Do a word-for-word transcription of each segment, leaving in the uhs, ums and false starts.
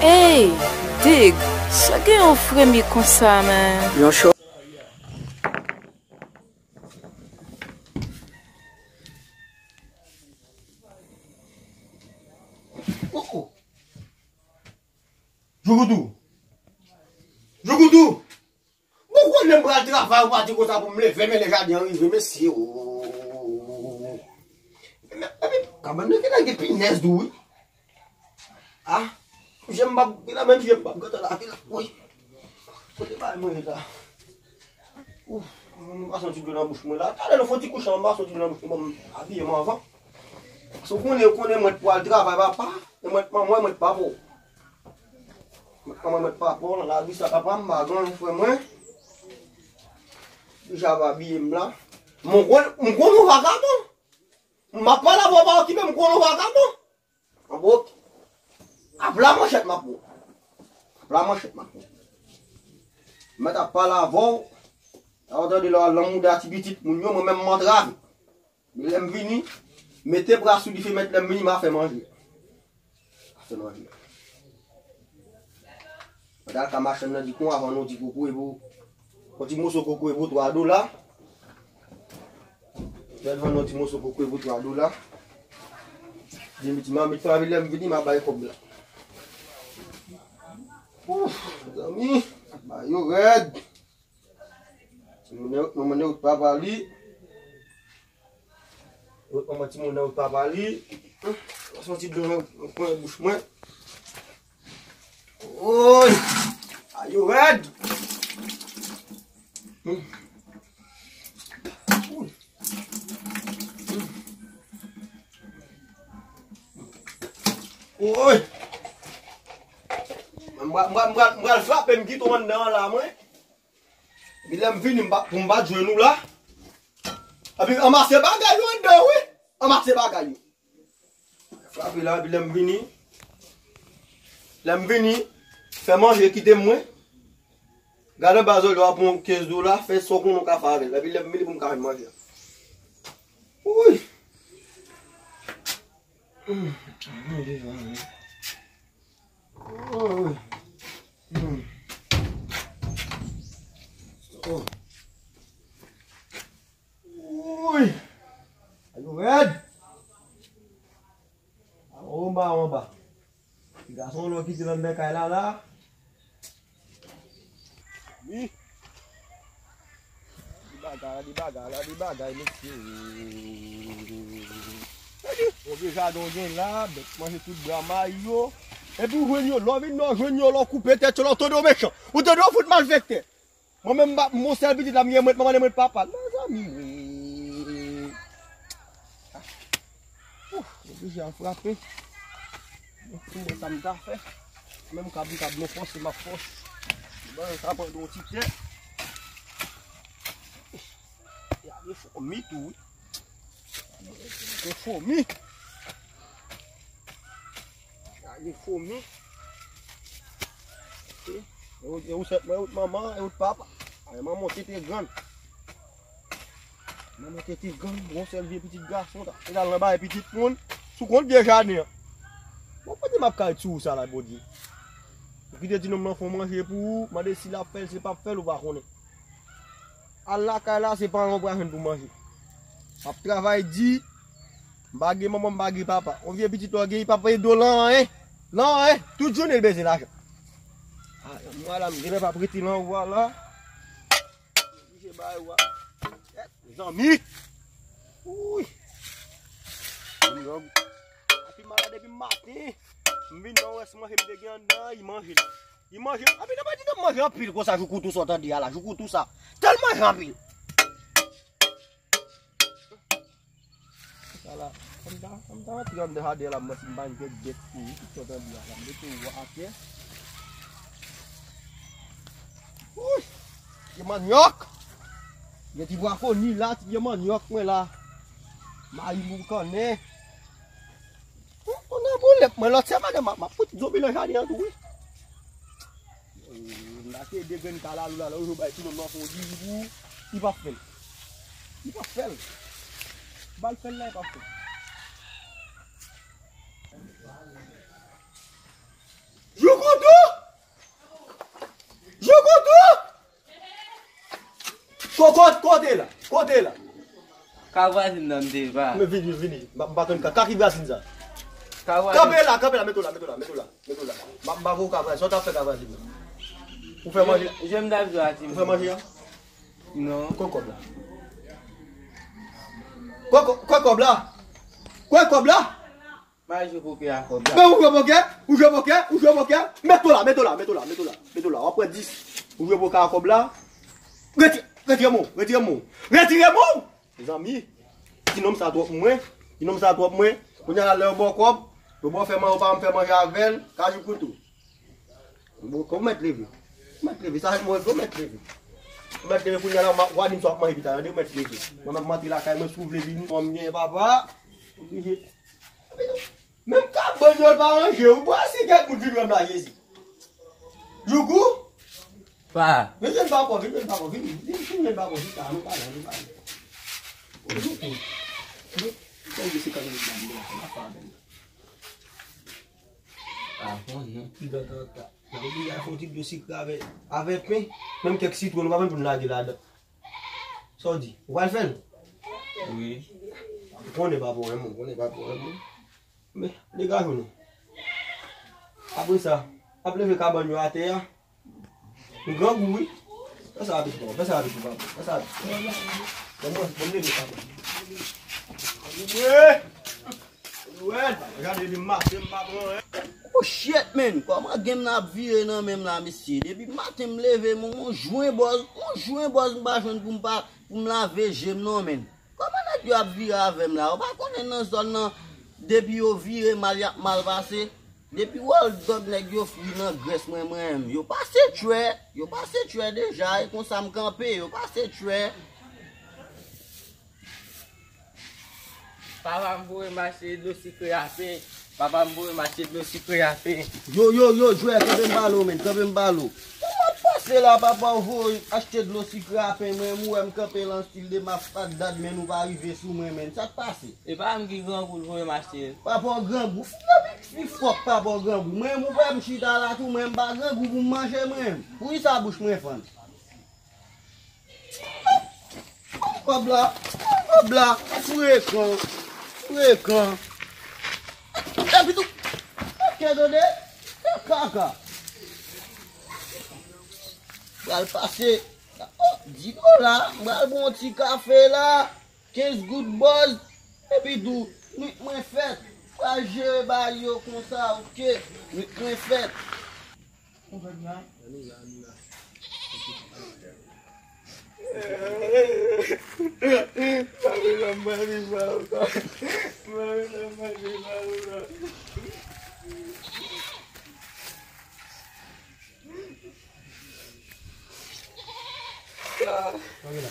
Ey, Dig, sa gen yon fremi konsa, men? Yon cho. Oh, oh. Joukoutou. Joukoutou. Bon, konnen m pral travay, ou pa di konsa pou m leve, men lè jaden an rive, mesye, o. Epi, kabann nan genlè gen pinèz tou, wi. Ah, jem m ap, genlè menm jem m ap gentan lave la, wi. Kote bagay mwen ye la? Ouf, m pa santi dlo nan bouch mwen la. Talè nou fè yon ti kouche anba, santi dlo nan bouch mwen, bon, m abiye m anvan. Paske ou konnen, ou konnen mwen t pral travay, papa. E mwen t manman, mwen t papa w. Mwen t manman, mwen t papa w, nan lavi sa, papa m, pa gen anyen, frè mwen. Deja pa abiye m la. M konn, m konn yon vagabon. M ap pale avè w, pa okipe m, m konn yon vagabon. An bon, ap la manchèt m ap pran. Ap la manchèt m ap pran. M mèt ap pale avè w. Sa w tande lè w al nan mouda ti pitit moun yo, mwen menm m antrave. Men lè m vini, mete bra sou dife, mèt lè m vini, m a fè manje. M a fè manje. Mwen t al ka machann nan di kon a vann yon ti kokoye pou, yon ti moso kokoye pou twa dola. Mwen t vann yon ti moso kokoye pou twa dola. Di m ti manmi, fè anvi lè m vini, m a bay kòb la. Ouf, mezanmi, bagay yo rèd. Timoun nan, manman nan, pa pale. Wè, manman timoun nan, pa pale. Mwen santi dlo nan kwen bouch mwen. Oy! Ay, yo rèd! Oy! M pral, m pral, m pral, m pral frape, m kite w anndan an la, mwen. Epi lè m vini, m pa, pou m pa jwenn ou la. Epi anmase bagay yo anndan, wi. Anmase bagay yo. Frape la, epi lè m vini. Lè m vini, fè manje, kite m mwen. Gade anba zòrye w, pran kenz dola, fè sa w konnen w ka fè avè l. Epi lè m vini pou m ka jwenn manje. Wi. Mm, manje sa, wi. Woy. Hmm. Oh. Woy. Ayo, rèd. Anba, anba. Ti gason lò kite nan men kay la, la. Wi. Gade bagay, gade bagay, gade bagay, mesye. Gade, bon vye jaden w gen la, bèt manje tout bwa may yo. Epi w jwenn yo, lè w vin nan jwenn yo, lè w koupe tèt yo, lè w tande yo mechan. Ou tande yo fout malfektè. Mwen menm, m pa, m gon sèl pitit la, m gen mwen, manman mwen, papa. Mezanmi, mwen. Ouf, oblije al frape. Mwen fouye sa m ta fè. Menm kab m kab non fòse m ap fòse. Ban sa pran yon ti tè. Y a gen fomi tou wi. Gen fomi. Y a gen fomi. Ok. E ou, e ou sèt mwen, e ou manman, e ou papa. Ay, manman tete grann. Manman tete grann, gon sèl vye pitit gason ta. E al nan bay pitit moun. Sou kont vye jaden an. Bon, kote m ap kay sou ou sa la, Bondye? Ou kite ti nonm nan fè w manje pou ou, mande si l ap fè l, si l p ap fè l, ou pa konnen. Al lakay la, se paran w pral jwenn pou manje. M ap travay di, m pa gen manman, m pa gen papa. On vye pitit lò gen, li p ap ede w lan anyen. Lan anyen, tout jounen l bezwen lajan. A, mwen la, m genlè p ap rete lan ou a la. Oblije bay ou a. Mezanmi. Wi. Vin long. Epi malad depi maten. M vin nan wès manje m te gen anndan, li manje. Li manje. Epi nan pa di nan manje anpil konsa, jou koutou sa w tande a la, jou koutou sa. Tèl manje anpil. Sa la, kòm ta, kòm ta rantre anndan jaden la, m wè si m pa gen kèk bèt kouri, tout sa w tande a la, m mete w atè. Wi. Gen manyòk. Gen ti bwa koni la, ti gen manyòk mwen la. Mayi moukannen. Ou, ou nan boulèt mwen, lòt sèmèn m ap, m ap fout zonbi nan jaden an tou wi. M ta te de grenn kalalou la, lè ou jwe bay ti nonm nan fon diri pou ou, li p ap fè l. Li p ap fè l. Ba l fè l la, li p ap fè l. Jou kout Ko-, ko-, kote la? Kote la? Ka vwazin nan m te va. Men vini, vini. M pa, m pa konn ka, ka ki vwazin sa? Ka vwazin. Kanpe la, kanpe la, mete w la, mete w la, mete w la, mete w la. M pa, m pa voye ka vwazin. Sa w t ap fè ka vwazin nan? Ou fè manje? Je m t ap jwe a ti. Ou fè manje a? Non. Kote kòb la? Kote, kote kòb la? Kote kòb la? M al jwe pokè a kòb la. Men ou jwe pokè, ou jwe pokè, ou jwe pokè. Mete w la, mete w la, mete w la, mete w la, mete w la. W ap pran dis. Ou jwe pokè a kòb la. Reti-, retire men w, retire men w. Retire men w! Mezanmi, ti nonm sa twòp mwen. Ti nonm sa twòp mwen. Kounye a la, lè yo ba w kòb, yo ba w fè manje, ou pa janm fè manje avè l, kajou koutou. Bon, ou mèt leve. Ou mèt leve, sa mwen, ou mèt leve. Ou mèt leve kounye a la, w a di m sa w ap manje pita, tande, ou mèt leve. Mwen menm m antre lakay mwen, si w vle vini, mwen m gen papa. Oblije. Menm kabann yo pa ranje, ou pa si kèk moun vin wè m la, Jezi. Joukou? Pa. Vin jwenn papa, vin jwenn papa, vin, vin, vin jwenn papa, vin la, nou pale, nou pale. Joukou. Joukou. Joukou, se kanpe nan dam nan, la pa avè m. Ah, bon, non. Ki dòt an ta. Mwen oblije al fè yon ti dlo sikre avè, avè pen. Menm kèk sitwon, nou pa konn pou n lage ladan. Sa w di? Ou pral fè l? Wi. Ou konnen pa bon, ou konnen pa bon. Men, degaje w non. Apre sa, ap leve kabann yo atè a. M grangou, wi. Fè sa rapid, papa. Fè sa rapid, papa. Fè sa rapid. Bon, mwen, bon, m leve kabann. Wi. Wi. Gade, li mache, m pa pran, hein. Oh, shit, man. Kòman game nan ap vire nan men m la, mesye? Depi maten m leve, m on jwen bòz, on jwen bòz m pa jwenn pou m pa, pou m lave je m non, man. Kòman nèg yo ap vire avè m la? Ou pa konnen nan zòn nan, depi yo vire mal, y ap mal pase? Depi w wè l dòg nèg yo fri nan grès mwen, mwen menm. Yo pase tchwè, yo pase tchwè deja, e konsa m kanpe, yo pase tchwè. Papa m voye m achte dlo sikre a pen. Papa m voye m achte dlo sikre a pen. Yo, yo, yo, jwè, kanpe m pale w, menn, kanpe m pale w. Kòman w ap pase la, papa w voye achte dlo sikre a pen, mwen, m wè m kanpe lan stil de mafat dad, men nou pa rive sou mwen, menn. Sa k pase? E pa m ki grangou l voye m achte l. Papa w grangou. Fi nan pi, pi fòk papa w grangou. Mwen, m wè m chita la tou, mwen, m pa grangou pou m manje, mwen. Poukisa bouch mwen fann? Kòb la, kòb la, frekan, frekan. Epi tou, ok, tande, kaka. Pral pase, oh, di dola, m pral bon ti kafe la, kenz goud bòz, epi tou, nwit mwen fèt, pral jere bagay yo konsa, ok, nwit mwen fèt. Sa w gen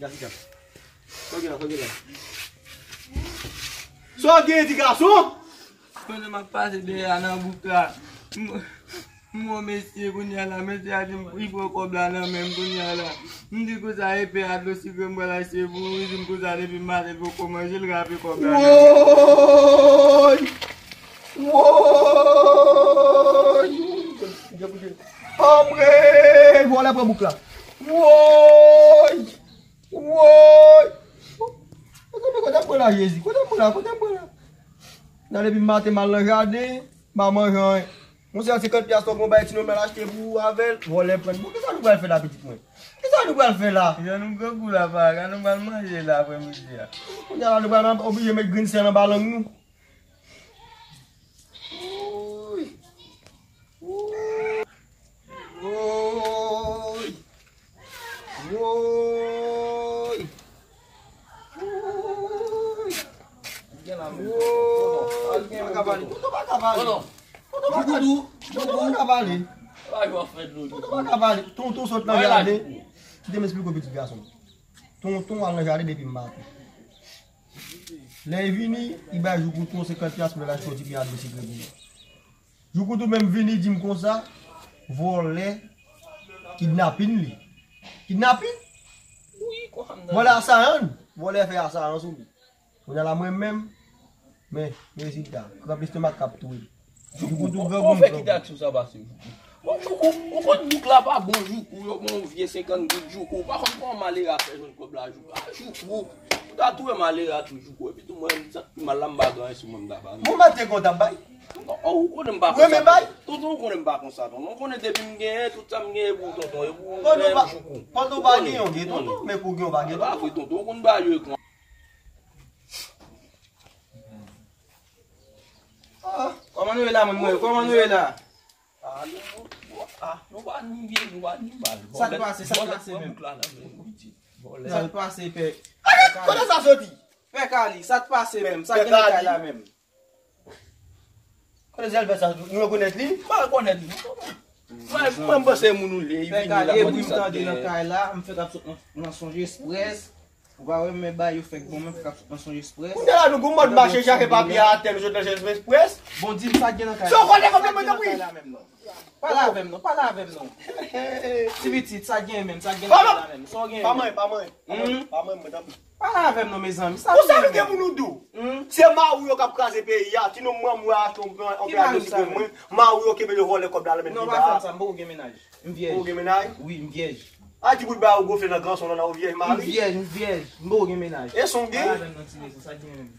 la? Sa w gen la? Sa w gen, ti gason? Pandan m ap pase dèyè a nan bouk la, m, m wè mesye kounye a la, mesye a di m, li pran kòb la nan men m kounye a la. M di konsa, e pen a dlo sikre m pral achte pou ou, li di m konsa, depi maten l poko manje, l rape kòb la nan men m. Woy! Woy! Anmwey! Vòlè pran bouk la. Woy! Woy! Kote, kote m pran la, Jezi? Kote m pran la? Kote m pran la? Nan depi maten m al nan jaden, m pa manje anyen. Yon sèl senkant pyas, tòg yon bay ti nòmal achte pou ou avè l, vòlè pran l. Bon, kisa nou pral fè la, pitit mwen? Kisa nou pral fè la? Jan nou grangou la, pa, jan nou pral manje la aprèmidi a. Kounye a la, nou pral oblije met grenn sèl anba lang nou. Woy! Woy! Woy! Woy! Woy! Tonton pa ka pale. Tonton pa ka pale. Tonton pa ka pale. Tonton pa ka pale. Tonton pa ka pale. Tonton sot nan jaden. Kite m esplike w, pitit gason. Tonton al nan jaden depi maten. Lè li vini, li bay Joukoutou senkant pyas pou l al achte yon ti pen a dlo sikre pou li. Joukoutou menm vini di m konsa, vòlè kidnapin li. Kidnapin? Wi, konsa m tande. Vòlè asayan, vòlè fè asayan sou li. Kounye a la mwen menm, men, men rezilta, kranp lestomak k ap touye m. Joukoutou grangou m. Kòman w fè kite aksyon sa pase, Joukoutou? Bon, Joukou, ou konn bouk la pa bon, Joukou, yo bon vye senkant goud, Joukou, ou pa konn kòman malere ap fè jwenn kòb la, Joukou. Ah, Joukou, ou ta touye malere a tou, Joukou, epi tou mwen, sa k pi mal la, m pa gen anyen sou mwen, m ta ba nou. Bon, maten kontan bay. Tonton, oh, ou konnen m pa konsa, tonton. Tonton, ou konnen m pa konsa, tonton. Ou konnen depi m genyen, tout sa m genyen pou ou, tonton, e pou ou menm, Joukou. Pandan w pa gen yon gen, tonton, men pou gen w pa gen, tonton. Tonton, ou konn ba yo e kon. Ah, kòman nou ye la, moun mwen? Kòman nou ye la? Ah, nou, nou, ah, nou pa ni byen, nou pa ni mal. Sa k pase, sa k pase menm? Sa k pase, pè? Kote sa soti? Pè Kali, sa k pase menm? Sa k gen nan kay la menm? Kote Zèlvè sa? Nou rekonèt li? M pa rekonèt li, non, tonton. Mwen, mwen, m panse moun ou li ye, li vini la, mwen di sa. Pè Kali, e bri m tande nan kay la, m fèk ap sot nan, nan Sonj Esprès. Ou pa wè men bagay yo fèk bon, men fèk ap sot nan Sonj Esprès. Kounye a la, nou gon mòd mache chache papye atè, nou sot nan Sonj Esprès. Bon, di m sa k gen nan kay la. Sa w konnen kòman mwen te pri? Pale avè m non, pale avè m non. Ti pitit, sa k gen menm, sa k gen nan kay la menm. Sa w gen menm? Pa mwen, pa mwen. Pa mwen, pa mwen, mwen tanpri. Pale avè m non, mezanmi. Sa k gen menm? Ou sa vin gen moun ou dou? Se mari yo k ap kraze peyi a. Ti nonm mwen, mwen achte yon pè a, yon pè a dosik mwen. Mari yo kenbe yo vòlè kòb la nan men pita a. Non, pa fè m sa, m poko gen mennaj. M vyèj. Ou gen mennaj? Wi, m vyèj. A di bout ba ou gonfle nan gran son nan ou vyèj mari? M vyèj, m vyèj. M poko gen mennaj. E son gen? Pale avè m nan ti leson, sa k gen menm?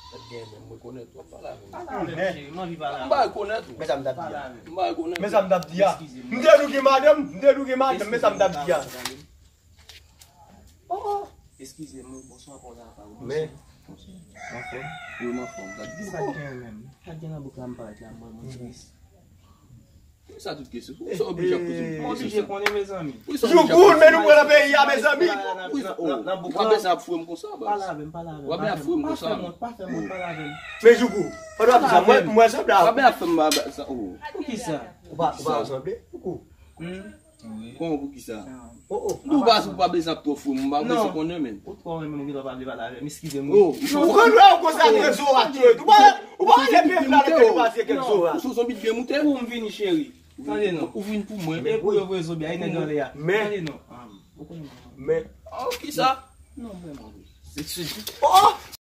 Sa k gen menm, m rekonèt ou, pale avè m. Pale avè m, cheri, m anvi pale avè m. M pa rekonèt ou. Men sa m t ap di a. M pa rekonèt ou. Men sa m t ap di a. Eskize m. M te dou gen madanm, m te dou gen madanm, men sa m t ap di a. Oh, oh. Eskize m, wi, bonswa, kòman sa va? Men. Bonswa. Anfòm? Wi, m anfòm, gad gen. Sa k gen menm? Sa k gen nan bouk la m parèt la, mwen, mwen tris. Poukisa tout kesyon? Poukisa w oblije ap poze m kesyon sa? M oblije konnen, mezanmi. Poukisa w oblije ap poze m kesyon sa? Joukou, men nou pran nan peyi a, mezanmi. Poukisa w ap fouye m konsa, baz? Pale avè m, pale avè m. W ap ap fouye m konsa. Pa fè m wont, pa fè m wont, pale avè m. Men Joukou, pandan w ap di sa, mwen, mwen sanble a ou. W ap ap fè m sa, oh. Poukisa? Ou pa, ou pa sanble, Joukou. Hmm? Wi. Kòman, poukisa? Oh, oh. M di w pa, ou pa bezwen ap twò fou, m pa bezwen konnen menm. Ou twò renmen m, ou gentan pa vle pale avè m, eskize m. Oh, ou konn wè ou konsa ak rezo a tou. Ou pa, ou pa ale peye m la lè ke nou pase kèk zo a. Ou sou zonbi vye moute? Pou m vini, cheri. Tande non. Ou vin pou mwen. E pou yo voye zonbi a, e nèg anlè a. Men. Tande non. Ah, ou konnen m. Men. Oh, kisa? Non, vrèman, wi. Oh!